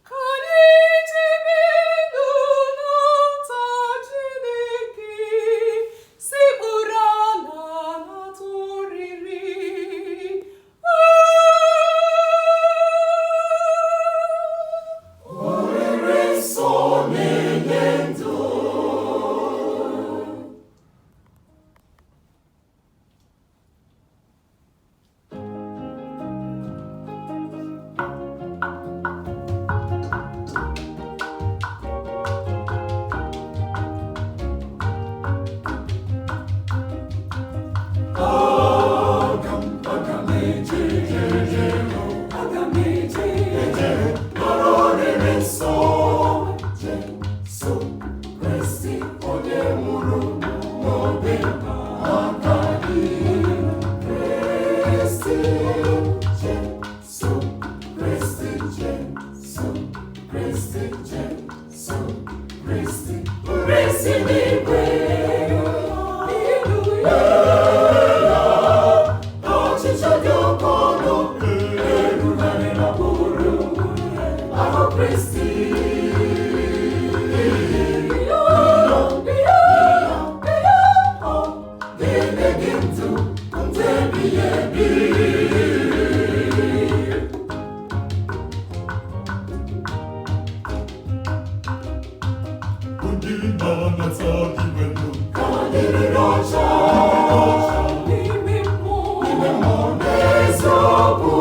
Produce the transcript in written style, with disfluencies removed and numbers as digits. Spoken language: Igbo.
Ka anyị jebe n'ụlọ Chineke, sekpuru ala nata oriri. Oriri nsọ na-enye ndụ. Aga m eje, aga m eje, eje nọrọ oriri nsọ. Jesu Kristi onye nwụrụ n'obe maka gị. Kristi, Jesu Kristi, Jesu Kristi, Jesu Kristi, Kristi n'igwe. Ọchịchọ dị oke ọnụ erugharịrị bụrụ ahụ Kristi. Ga-enye gị ndụ ndụ ebighị ebi. Ndị na-anata gị welu. Ka ọ dịrịrị ọcha N'ime mmụọ. n'ime mmụọ n'eziokwu.